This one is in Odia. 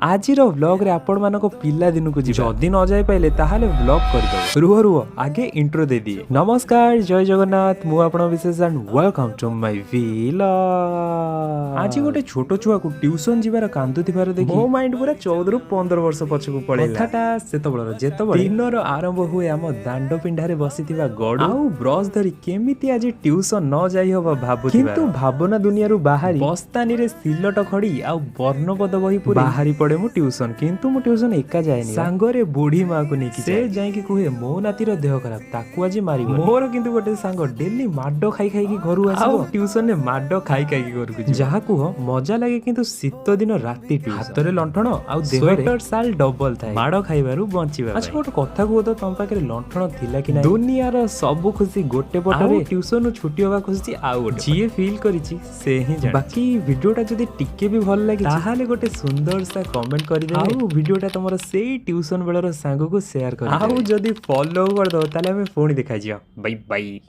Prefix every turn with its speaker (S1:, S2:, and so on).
S1: ଆଜିର ବ୍ଲଗରେ ଆପଣମାନଙ୍କ ପିଲାଦିନକୁ ଯିବା। ଯଦି ନ ଯାଇପାରିଲେ, ତାହେଲେ ବ୍ଲଗ କରିଦେବ। ରୁହ ରୁହ, ଆଗେ ଇଣ୍ଟ୍ରୋ ଦେଇଦିଏ। ନମସ୍କାର, ଜୟ ଜଗନ୍ନାଥ। ମୁଁ ଆପଣଙ୍କ ବିଶେଷ and welcome to my vlog। ଆଜି ଗୋଟେ ଛୋଟ ଛୁଆକୁ ଟ୍ୟୁସନ ଯିବାର କାନ୍ଦୁଥିବାର ଦେଖି ମୋ ମାଇଣ୍ଡ ପୁରା 14ରୁ 15 ବର୍ଷ ପଛକୁ ପଳେଇଲା। କଥାଟା ସେତେବେଳର, ଯେତେବେଳେ ଦିନର ଆରମ୍ଭ ହୁଏ ଆମ ଦାଣ୍ଡ ପିଣ୍ଡାରେ ବସିଥିବା ଗଡୁ ଆଉ ବ୍ରଶ ଧରି କେମିତି ଆଜି ଟ୍ୟୁସନ ନ ଯାଇ ହବ ଭାବୁ। କିନ୍ତୁ ଭାବନା ଦୁନିଆରୁ ବାହାରି ବସ୍ତାନିରେ ସିଲଟ ଖଡି ଆଉ ବର୍ଣ୍ଣବୋଧ ବହି ପୁରେଇ ବାହାରି ପଡେ ମୁଁ ଟ୍ୟୁସନ। କିନ୍ତୁ ମୁଁ ଟ୍ୟୁସନ ଏକା ଯାଏନି, ସାଙ୍ଗରେ ବୁଢୀ ମାକୁ ନେଇକି। ସେ ଯାଇକି କୁହେ, "ମୋ ନାତିର ଦେହ ଖରାପ, ତାକୁ ଆଜି ମାରିବ।" ମୋର କିନ୍ତୁ ଗୋଟେ ସାଙ୍ଗ ଡେଲି ମାଡ ଖାଇ ଖାଇକି ଘରୁ ଆସିବ, ଟ୍ୟୁସନରେ ମାଡ ଖାଇ ଖାଇକି ଘରକୁ ଯିବ। ଯାହା କୁହ, ମଜା ଲାଗେ କିନ୍ତୁ ଶୀତ ଦିନ ରାତି। ହାତରେ ଲଣ୍ଠନ ଆଉ ସ୍ୱେଟର ସାଲ ଡବଲ ଥାଏ ମାଡ ଖାଇବାରୁ ବଞ୍ଚିବା। ଆଚ୍ଛା, ଗୋଟେ କଥା କୁହ ତ, ତମ ପାଖରେ ଲଣ୍ଠନ ଥିଲା କି ନାହିଁ? ଦୁନିଆର ସବୁ ଖୁସି ଗୋଟେ ପଟରେ, ଟ୍ୟୁସନରୁ ଛୁଟି ହବା ଖୁସି ଆଉ ଗୋଟେ। ଯିଏ ଫିଲ୍ କରିଛି, ସେ ହିଁ ଜାଣେ। ବାକି ଭିଡିଓଟା ଯଦି ଟିକେ ବି ଭଲ ଲାଗେ, ତାହେଲେ ଗୋଟେ ସୁନ୍ଦର ସା କମେଣ୍ଟ କରିଦେବେ ଆଉ ଭିଡିଓଟା ତମର ସେଇ ଟ୍ୟୁସନ ବେଳର ସାଙ୍ଗକୁ ସେୟାର କରିଦେବେ। ଆଉ ଯଦି ଫଲୋ କରିଦବ, ତାହେଲେ ଆମେ ପୁଣି ଦେଖାଯିବା। Bye bye.